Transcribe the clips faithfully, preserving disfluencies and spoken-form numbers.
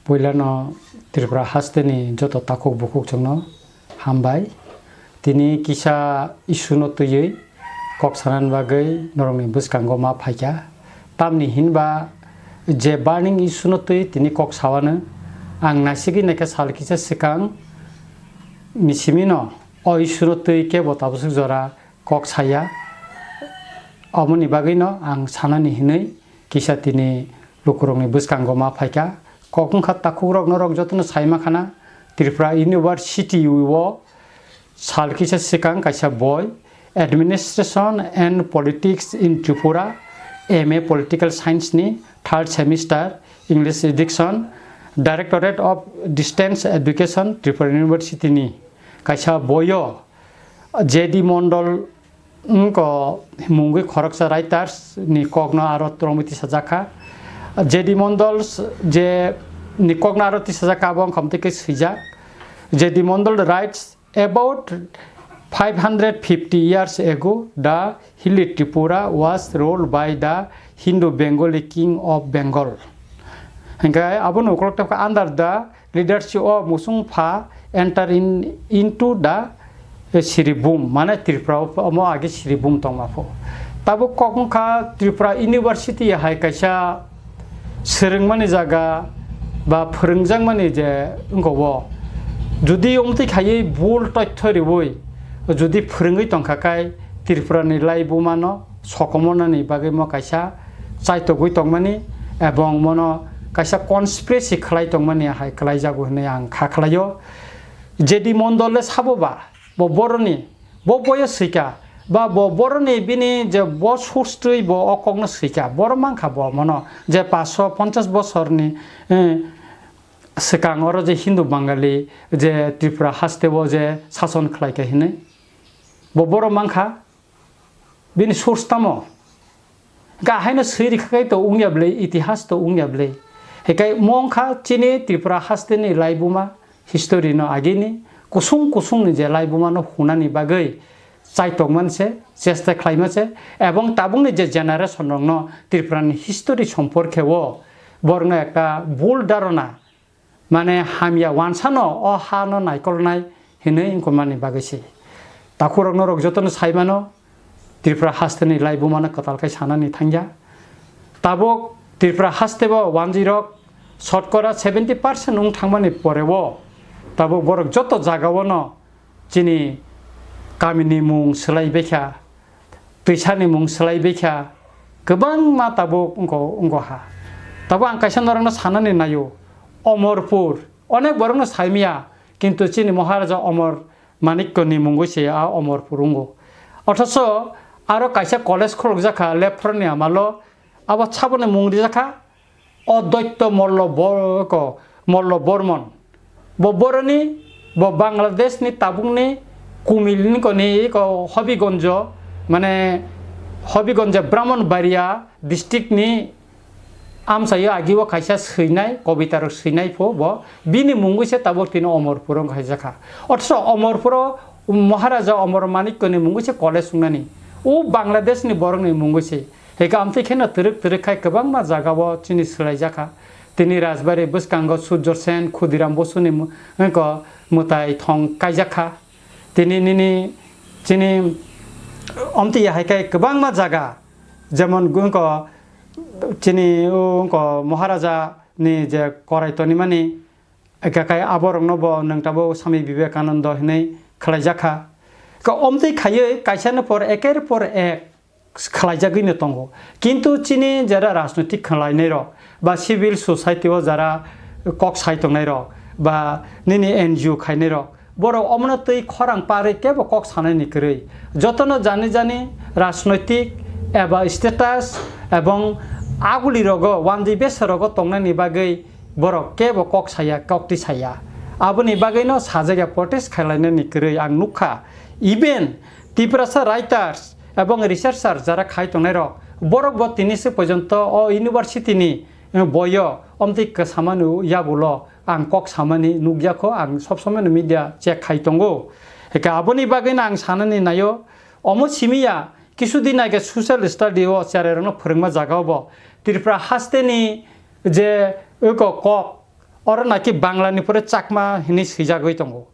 Puilano Tripura hasteni joto takhuk bukhuk chwngno hambai. Tini kisa issue no twiwi kok sanani bagwi norokni bwskango ma phaikha. Tamni hinba je burning issue no twi tini kok sawano ang naisigwi naikha sal kisa swkang ni simino o issue no twi kebo tabaswk jora kok saya. Omoni bagwino ang sanani hinwi kisa tini lukurokni bwskango ma phaikha. Kok wngkha takhukrok norok jotono saima khana Tripura University o sal kisa swkang kaisa boi Administration and Politics in Tripura, M A Political Science ni third semester, English edition, Directorate of Distance Education, Tripura University ni kaisa boyo J D Mondol wngkha mungwi khoroksa writers ni kokno aro twrwngwi tisajak kha. J D Mondol s-, je ni kokno aro tisajak kha, abo wngkha mwtwi khe swijak. J D Mondol writes, "About five hundred fifty years ago, the hilly Tripura was ruled by the Hindu Bengali king of Bengal." Hingkhe aboni ukolog tei under the leadership of Musung Pha enter in, into the Siribhum, mane Tripura o omo age Siribhum tongma pho. Tabuk kok wngkha Tripura University hai kaisa swrwngmani jaga ba phwrwngjakmani je wngkha o. Jodi omtwi khaiwi bul toitho riwi jodi phwrwngwi tongkha kai Tripura ni laibuma no sokomornani bagwi mo kaisa chaitogwi tongmani ebong mono kaisa conspiracy khlai tongmani hai khlaijago hinwi ang kha khlaio. J D Mondol le sabo ba, bo boroni, bo boyo swika, ba bo boroni bini je bo source twi bo o kokno swika, boro mankha bo mono je paanch sho ponchash bosorni, eh, swkang oro je Hindu Bangali je Tripura haste o je sason khlaikha hinwi. Bo boro mankha. Bini source tamo? Ga haino swi rikha khai to wngya bwle, itihas to wngya bwle. Hekai mo wngkha chini Tripura hasteni laibuma, history no agini kusung kusungni je laibuma no hunani bagwi chaitokman se, chesta khlaima se, ebong tabukni je generation rokno Tripurani history somporkhe o borokno ekta bul dharana, mane hamya wansano o ha no naikolnai hinwi wngkukmani bagwi se. Takhurok norok jotono sai mano, Tripura hasteni laibuma no kwtal khai sanani thangya. Tabuk Tripura haste bo wanjwi rok shotkora seventy percent wng thangmani pore o tabuk borok joto jaga o no chini kamini mung swlai baikha, twisani mung swlai baikha, kwbangma tabuk wngkha, wngkha ha. Tabuk ang kaisa norokno sanani naio, Omorpur, onek borokno saimya, kintu chini Maharaja Omor Manikyoni mungwi se a Omorpur wngo. Othoso aro kaisa college khulukjakha Lephronni amalo, abo saboni mung rijakha, Advaitya Mollo Bo-, ko, Mollo Bormon. Bo boroni, bo Bangladesh ni tabukni Kumil ni koni ko Hobigonjo, mane Hobigonjo Brahmanbaria district ni amsaio agi o kaisa swinai, kobita rok swinai pho bo, bini mungwi se tabuk tini Omorpur wng kaijakha. Othoso Omorpuro Maharaja Omor Manikyo ni mungwi se college wngnani. O Bangladesh ni borok ni mungwi se. Heka amtwi kheno twrwk twrwk khai kwbangma jaga o chini swlaijakha. Tini Rajbari bwskango Surjo Sen, Khudiram Bosu ni mu-, ko mwtai thong kaijakha. Tini nini chini omtwi hai khe kwbangma jaga, jemon wngkha chini o wngkha Maharaja ni je korai tonimani, eka kai aborokno bo nwng tabuk Swami Vivekananda hinwi khlaijakha. Ka omtwi khaiwi kaisa ni por eker por ek khlaijagwino tongo. Kintu chini jara rajnoitik khlainairok ba civil society o jara kok sai tongnairok ba nini N G O khainairok, borok omono twi khorang parwi kebo kok sanaini kwrwi. Jotono jani jani rajnoitik eba status ebong agulirogo wanjwi besarogo tongnaini bagwi borok kebo kok saya, kok twi saya. Aboni bagwino sajagya protest khlainani kwrwi ang nukha. Even Tiprasa writers ebong researcher jara khai tongnairok, borok bo tini se porjonto o university ni, eh, boyo omtwi kwsamani yagulo ang kok samani nukya kho, ang sob somoi no media check khai tongo. Heka aboni bagwino ang sanani naio, omo simiya kisu din age social study o cherai rokno phwrwngma jaga o bo Tripura haste ni je eko kok oro naki Bangla ni pore Chakma hinwi swijagwi tongo.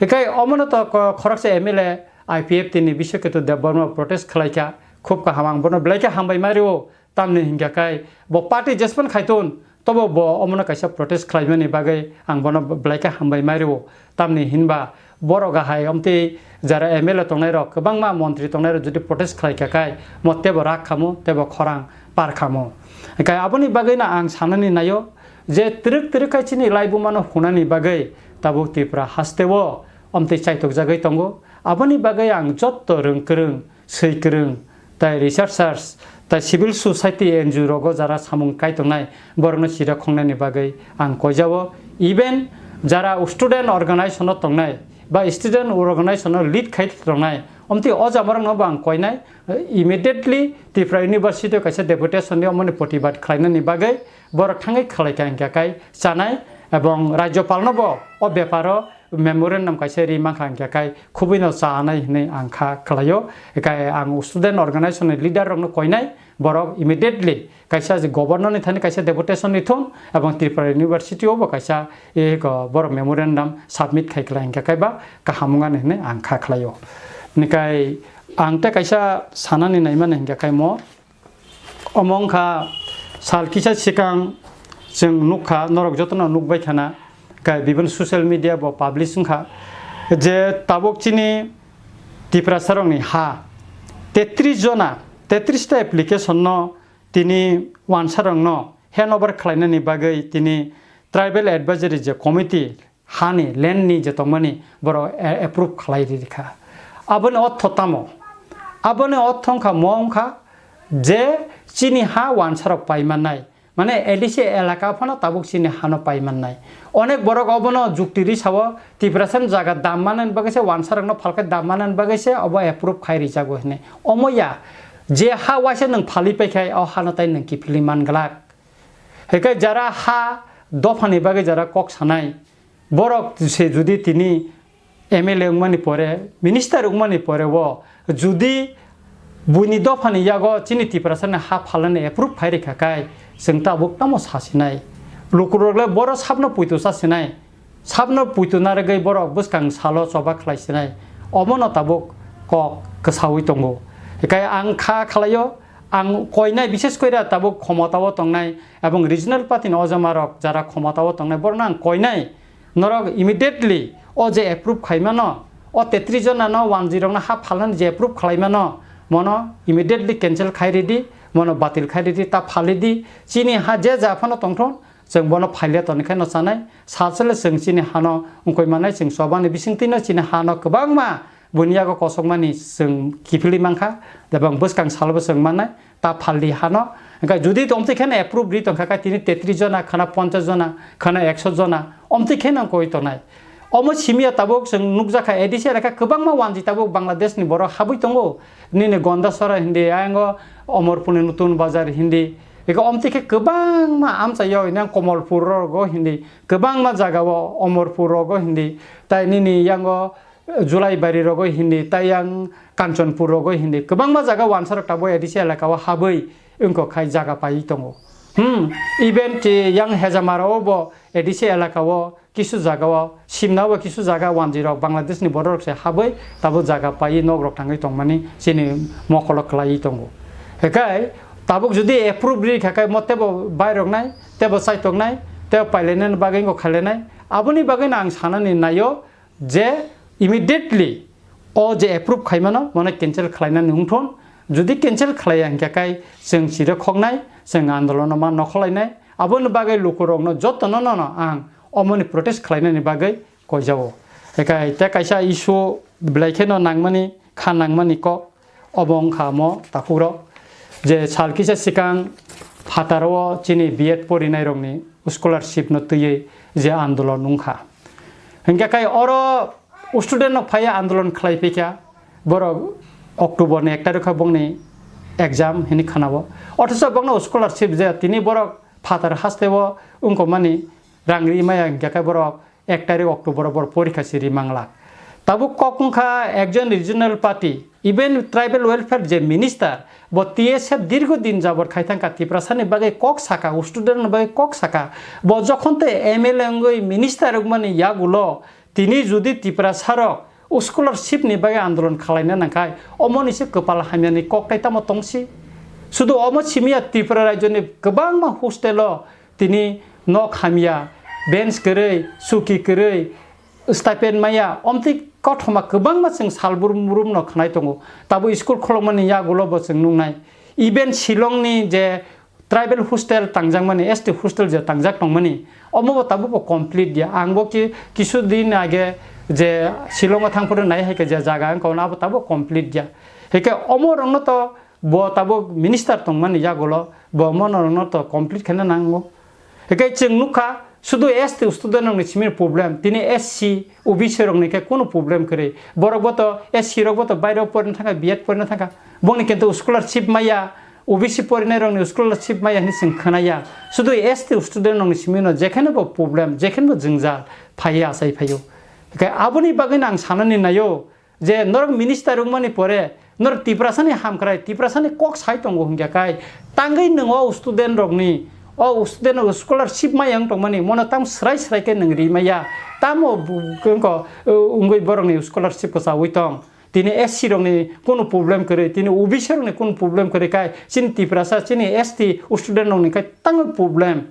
Hikai omono to ko-, khoroksa M L A I P F T ni Biswaketu Debbarma protest khlaikha, khub kaham, ang bono belai khe hambai ma rio, tamni hinkha khai bo party jespan khaiton, tobo bo omono kaisa protest khlaimani bagwi ang bono belai khe hambai ma rio, tamni hinba borok ahai omtwi jara M L A tongnai rok, kwbangma montri tongnai rok jodi protest khlaikha khai mo tebo rak khamo, tebo khorang par khamo. Hikai aboni bagwino ang sanani naio je twrwk twrwk khai chini laibumano hunani bagwi tabuk Tripura hasteo omtwi chaitokjagwi tongo. Aboni bagwi ang jotto rwng kwrwng, swi kwrwng, tai researchers, tai civil society N G O rogo jara samung kai tongnai, borokno chira khongnani bagwi ang koijao. Even jara student organization-o tongnai ba student organization-o lead khai tongnai, omtwi o jamarokno bo ang koinai, immediately Tripura University-o kaisa deputation-ni omoni protibad khlainani bagwi borok thangwi khlaikha hinkha khai chanai, ebong Rajyopal-no bo o beparo memorandum kaisa ri mankha hinkha khai khubui no chanai hinwi ang kha khlaio. Hikai ang student organization ni leader rok no koinai, borok immediately kaisa je governor ni thani kaisa deputation ni thun ebong Tripura University o bo kaisa e ko borok memorandum submit khai khlai hinkha khai ba kaham wngani hinwi ang kha khlaio. Nikai ang te kaisa sanani naimani hinkha khai mo Omo wngkha sal kisa sikang chwng nukha, norok jotono nukbai khana, kai bibin social media bo publish wngkha je tabuk chini Tiprasarokni ha tetris jona, tetris ta application no tini wansarokno hand over khlainani bagwi tini tribal advisory je committee hani land ni je tongmani borok a-, approve khlai ri kha. Aboni ortho tamo? Aboni ortho wngkha mo wngkha je chini ha wansarok pai mannai, mane A D C elaka phano tabuk chini hano pai mannai. Onek borok obono jukti ri sao, Tiprasa ni jaga dam manani bagwi se wansarokno phalkhe dam manani bagwi se obo approve khai rijago hinwi. Omo ya, je ha waisa nwng phalwi pai khai o hano tai nwng kiphilwi man glak. Hinkhe jara ha dophani bagwi jara kok sanai, borok se judi tini M L A wngmani pore, minister wngmani pore o judi buini dophani yago chini Tiprasani ha phalnani approve phai rikha khai, chwng tabuk tamo sasinai? Lukurok le boro sabno puitu sasinai, sabno puitu narwgwi borok bwskang salo choba khlai sinai, omono tabuk kok kwsaui tongo. Hinkhe ang kha khlaio, ang koinai, bishes koira tabuk khomotao tongnai ebong regional party ni ojamarok jara khomotao tongnai, borokno ang koinai, norok immediately o je approve khaimano, o tetris jona no wanjwi rokno ha phalnani je approve khlaimano, mono immediately cancel khai ridi, mono batil khai ridi, ta phal ridi, chini ha je ja phano tongthon, chwng bono phaile toni khe no chanai, salsele chwng chini hano wngkoi manai, chwng chobani bisingtwi no chini hano kwbangma buini yago kosokmani chwng kiphilwi mankha, ebong bwskang salobo chwng mannai, ta phaldi hano. Hinkhe judi omtwi kheno approve ri tongkha kha tini tetris jona, khana ponchash jona, khana ekso jona, omtwi kheno wngkoi tonai. Omo simiya tabuk chwng nukjakha A D C elaka kwbangma wanjwi tabuk Bangladesh ni borok habwi tongo. Nini Gondasora hindi, ayang o Omorpur ni Nutun Bazar hindi. Eko omtwi khe kwbangma amchaio, nang Komolpur rogo hindi, kwbangma jagao Omorpur rogo hindi, tai nini yango Julaibari rogo hindi, tai yang Kanchanpur rogo hindi, kwbangma jaga wansarok tabuk A D C elakao habwi wngkok khai jaga paiwi tongo. Hmm, even yang Hejamaro bo A D C elakao kisu jagao, Simnao kisu jaga wanjwi rok Bangladesh ni borok rok se habwi tabuk jaga paiwi nok rok tangwi tongmani chini mokolo kwlaiwi tongo. Hinkhe tabuk jodi approve ri kha khe mo tebo bai rok nai, tebo chaitok nai, tebo pailainani bagwi wngkha khailainai. Aboni bagwino ang sanani naio je immediately o je approve khaimano mono cancel khlainani wngthon. Jodi cancel khlaiya hinkhe kai chwng chire khoknai, chwng andolono ma nokholainai. Aboni bagwi lukurokno jotono nono ang omoni protest khlainani bagwi koijao. Ekai te kaisa issue belai kheno nangmani, kha nangmani kok, obo wngkha omo takhukrok je sal kisa sikang phataro chini B Ed porinairokni scholarship no twiwi je andolon wngkha. Hinkhe kai oro student rok phaiya andolon khlai phikha, borok October ni ek tarikh o bongni exam hinwi khanao. Othocho bongno scholarship je tini borok phatar hasteo wngkokmani rang ri maya hinkhe khe borok ek tarikh October o borok porikha si ri manglak. Tabuk kok wngkha ekjon regional party, even tribal welfare je minister, bo T S F dirgo din jabor khai thangkha, Tiprasani bagwi kok saka, student ni bagwi kok saka. Bo jokhon tei M L A wngwi minister wngmani yagulo tini judi Tiprasarok scholarship ni bagwi andolon khwlaina nangkhai, omoni se kwpal hamyani kok tai tamo tongsi? Sudu omo simiya, Tripura rajyoni kwbangma hostel o tini nok hamya, bench kwrwi, suki kwrwi, stipend maya, omtwi kothoma kwbangma chwng sal brum brum no khwnai tongo. Tabuk school kholokmani yagulo bo chwng nuknai. Even Shillong ni je tribal hostel tangjakmani, S T hostel je tangjak tongmani, omo bo tabuk bo complete ya. Ang bo ki-, kisu din age je Shillong o thang phuru nai hai khe je jaga wngkha, abo tabuk complete ya. Hai khe omo rokno to bo tabuk minister tongmani yagulo bo omo rokno to complete khaina nango. Hwnkhe chwng nukha, sudu S T student rokni simi problem, tini S C, O B C rokni khe kunu problem kwrwi. Borok bo to, S C rok bo to bairo porina thangkha, B Ed porina thangkha. Bongni kintu scholarship maya, O B C porinai rokni scholarship maya hinwi chwng khwnaya. Sudu S T student rokni simi no jekheno bo problem, jekheno bo jwngjal phaiya, achai phaio. Hwnkhe aboni bagwino ang sanani naio, je norok minister wngmani pore norok Tiprasani hamkrai, Tiprasani kok sai tongo hwnkhe kai, tangwi nwng o student rokni, o student rok scholarship maya wng tongmani, mono tamo swrai swrai khe nwng ri maya, tamo bu-, wngkho, uh, wngwi borokni scholarship kwchaui tong. Tini S C rokni kunu problem kwrwi, tini O B C rokni kunu problem kwrwi kai, chini Tiprasa, chini S T student rokni kai tangwi problem.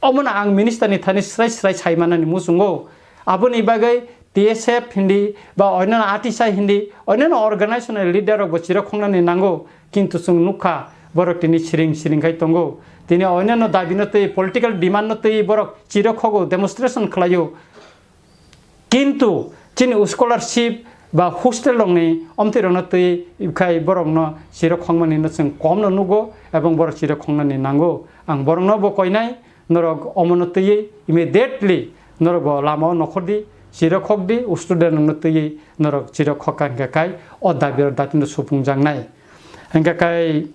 Omono ang minister ni thani srai srai sai manani muchungo. Aboni bagwi T S F hindi ba oinano atisai hindi, oinano organization ni leader rok bo chirok khongnani nango, kintu chwng nukha borok tini siring siring khai tongo. Tini oinano dabi no twi, political demand no twi borok chirok khogo, demonstration khlaio. Kintu chini scholarship ba hostel rokni omtwi rokno twi khai borokno chirok khongmani no chwng kom no nugo ebong borok chirok khongnani nango. Ang borokno bo koinai, norok omono twiwi immediately norok bo lama o nokhor di, chirok khok di, student rokno twiwi norok chirok khok kha hwnkhe kai o dabi rok datino supung jaknai. Hwnkhe kai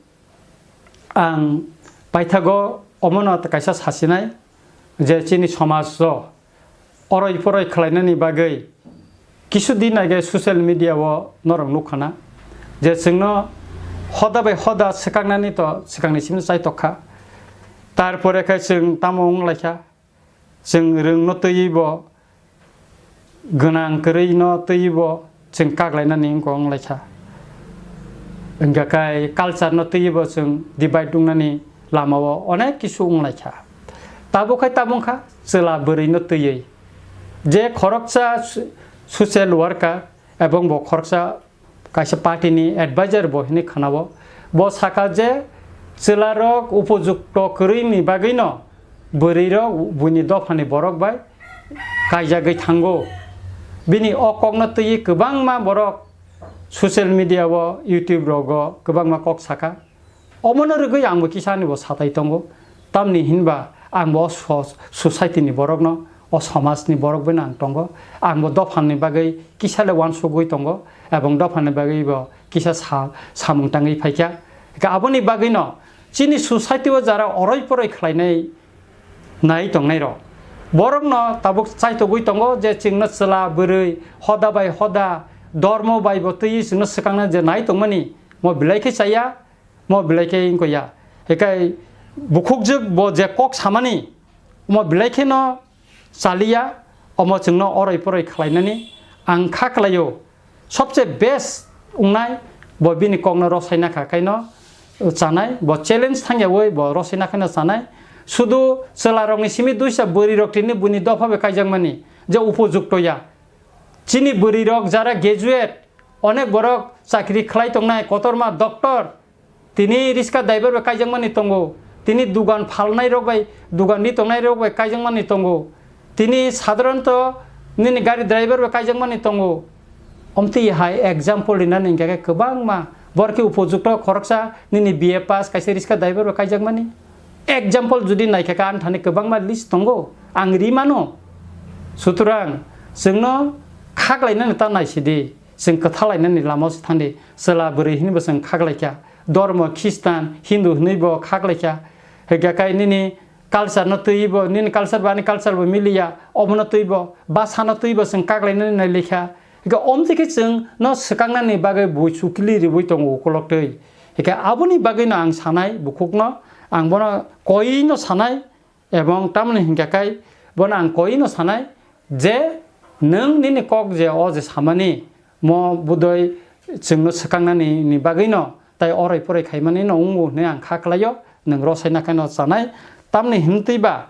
ang paithago omono kaisa sasinai je chini somaj o oroi poroi khlainani bagwi kisu din age social media o norok nukha na je chwngno hoda bai hoda swkaknani to swkangni simi chaitok kha. Tarpore khe chwng tamo wng lai kha, chwng rwngno twiwi bo gwnang kwrwi no twiwi bo chwng kak lainani wngkha wng lai kha. Hwnkhe kai culture no twiwi bo chwng divide wngnani lama o onek kisu wng lai kha. Tabuk khai tabuk kha chwla bwrwi no twiwi je khoroksa so-, social worker ebong bo khoroksa kaisa party ni advisor bo hinwi khwnao. Bo sakha je chwla rok upojukto kwrwi ni bagwi no bwrwi rok buini dopha ni borok bai kaijagwi thango. Bini o kok no twiwi kwbangma borok social media o, YouTube rogo kwbangma kok sakha. Omono rwgwi angbo kisa ani bo satai tongo. Tamni hinba angbo o so-, society ni borokno, o somajni borok bai ang tongo. Angbo dophani bagwi kisa le uansugwi tongo, ebong dophani bagwi bo kisa sa-, samung tangwi phaikha. Hwnkhe aboni bagwino chini society o jara oroi poroi khlainai nai tongnai rok, borokno tabuk chaitogwi tongo je chwngno chwla bwrwi hoda bai hoda, dormo bai bo twiwi chwngno swkangna je nai tongmani, mo belai khe chaya. Mo belai khe wngkha ya. Hikai bukhukjwk bo je kok samani, omo belai kheno chaliya, omo chwngno oroi poroi khlainani ang kha khlaio. Sobse best wngnai bo bini kokno rosaina kha khaino chanai, bo challenge thangyawi bo rosaina khaino chanai. Sudu chwlarokni simi duisa bwrwirok tini buini dopha bai kaijakmani je upojukto ya. Chini bwrwirok jara graduate, onek borok chakri khlai tongnai, kotorma doctor, tini riska driver bai kaijakmani tongo, tini dugan phalnai rok bai, dugan ri tongnai rok bai kaijakmani tongo, tini sadharanto nini gari driver bai kaijakmani tongo. Omtwi hai example rinani hwnkhe kwbangma, borok khe upojukto khoroksa nini B A pass kaisa riska driver bai kaijakmani. Example judi naikha khe ani thani kwbangma list tongo, ang ri mano. Sutrang chwngno khaklainani ta naisidi. Chwng kwthalainani lama se thangdi, chwla bwrwi hinwi bo chwng khaklaikha, dormo Khristan, Hindu hinwi bo khaklaikha, hwnkhe kai nini culture no twiwi bo, nini culture bo ani culture bo miliya, omono twiwi bo, bhasha no twiwi bo chwng kaklainani nailikha, Hingke omtwi khe chwng no swkaknani bagwi bui chukli riwi tongo ukolok twi. Hingke aboni bagwi no ang sanai bukhukno, ang bono koi no sanai, ebong tamoni hingke kai bono ang koi no sanai je nwng nini kok je o je samani mo budoi chwngno swkaknani ni bagwi no tai oroi poroi khaimani no wngo hwnwi ang kha kwlaio, nwng rosai nakhai no chanai. Tamni himtwi ba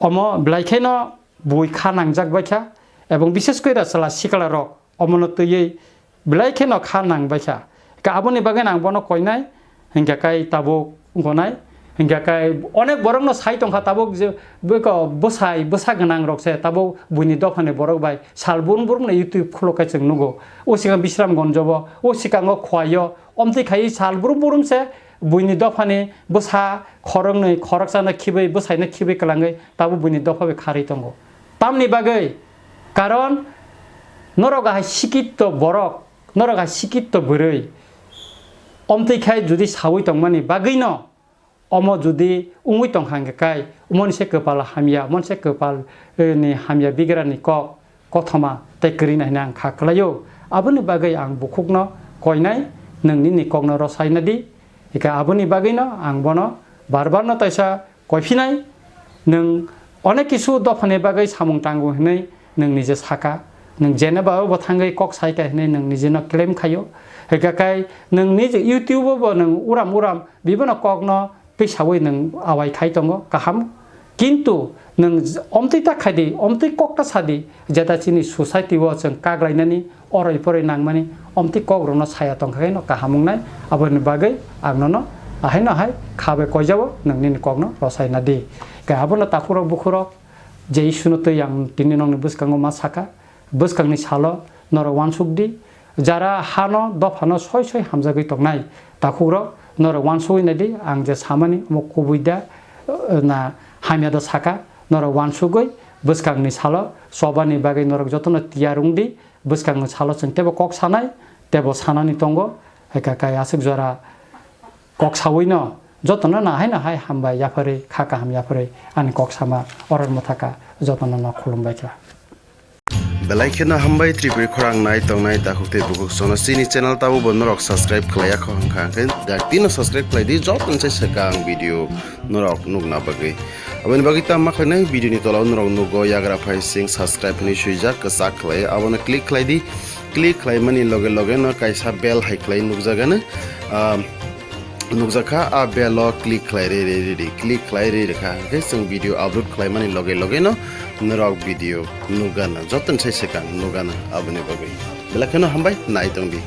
omo belai kheno bui kha nangjak bai kha, ebong bishes koi da chwla sikla rok omono twiwi belai kheno kha nang bai kha. Ka aboni bagwi ang bono koinai, hingka kai tabuk gonai, hingka kai onek borok no sai tongkha tabuk je bwko bwsai bwsa gwnang rok se tabuk buini dophani borok bai sal burum burum no YouTube khulo kai chwng nugo. O sikang Bisramganj o, o sikango Khowai o, omtwi khai sal burum burum se buini dophani bwsa khoroknwi khoroksano khibwi bwsaino khibwi kwlangwi tabuk buini dopha bai kharwi tongo. Tamni bagwi? Karon norok hai sikitto borok, norok hai sikitto bwrwi, omtwi khai judi sawi tongmani bagwino, omo judi wngwi tongkha hingke kai, umoni se kwpal hamya, umoni se kwpal, eh, ni hamya bigrani kok, kothoma tei kwrwina hwnwi ang kha kwlaio. Aboni bagwi ang bukhukno koinai, nwng nini kokno rosai nadi. Hingke aboni bagwino ang bono bar bar no taisa koiphinai, nwng onek kisu dophani bagwi samung tango hwnwi nwng nije saka, nwng jeneba bo thangwi kok saika hwnwi nwng nijeno claim khaio. Hingke kai nwng nije YouTube o bo nwng uram uram bibono kokno twisawi nwng awai khai tongo, kaham. Kintu nwng omtwi ta khaidi, omtwi kok ta sadi, jeta chini society o chwng kaglainani, oroi poroi nangmani, omtwi kok rokno saya tongkha khe no kaham wngnai. Aboni bagwi ang nono ahaino hai kha bai koijabo, nwng nini kokno rosai nadi. Khe abono takhukrok bukhurok, je issue no twi ang tini nokni bwskango ma saka, bwskangni salo norok uansuk di, jara hano dophano soi soi hamjagwi tongnai takhukrok, norok uansugwi nai di, ang je samani omo kubui da, eh, na hamya da saka, norok uansugwi bwskangni salo chobani bagwi norok jotono tiyar wng di, bwskangni salo chwng teibo kok sanai, teibo sanani tongo, hai kha kai aswk jora kok sawi no jotono nahai nahai hambai yapharwi, kha kaham yapharwi ani kok sama oror mwthaka jotono no khulumbai kha. Belai kheno hambai Tripuri khorang nai tongnai takhuk tei bukhuk sono chini channel tabuk bo norok subscribe khlaiya kho hwnkha hwnkhe dakti no subscribe khlai di joto ni sai swkang video norok nukna bagwi. Aboni bagwi tamo khlainai video ni tola o norok nugo yagra phai sing subscribe hinwi swijak kwchak khlai abono click khlai di. Click khlaimani loge loge no kaisa bell hai khlai nukjagano. Ah, nukjakha, a bell o click khlai ri ri ri ri, click khlai ri rikha hwnkhe chwng video upload khlaimani loge loge no norok video nukgana, joto ni sai swkang nukgana aboni bagwi. Belai kheno hambai nai tong di.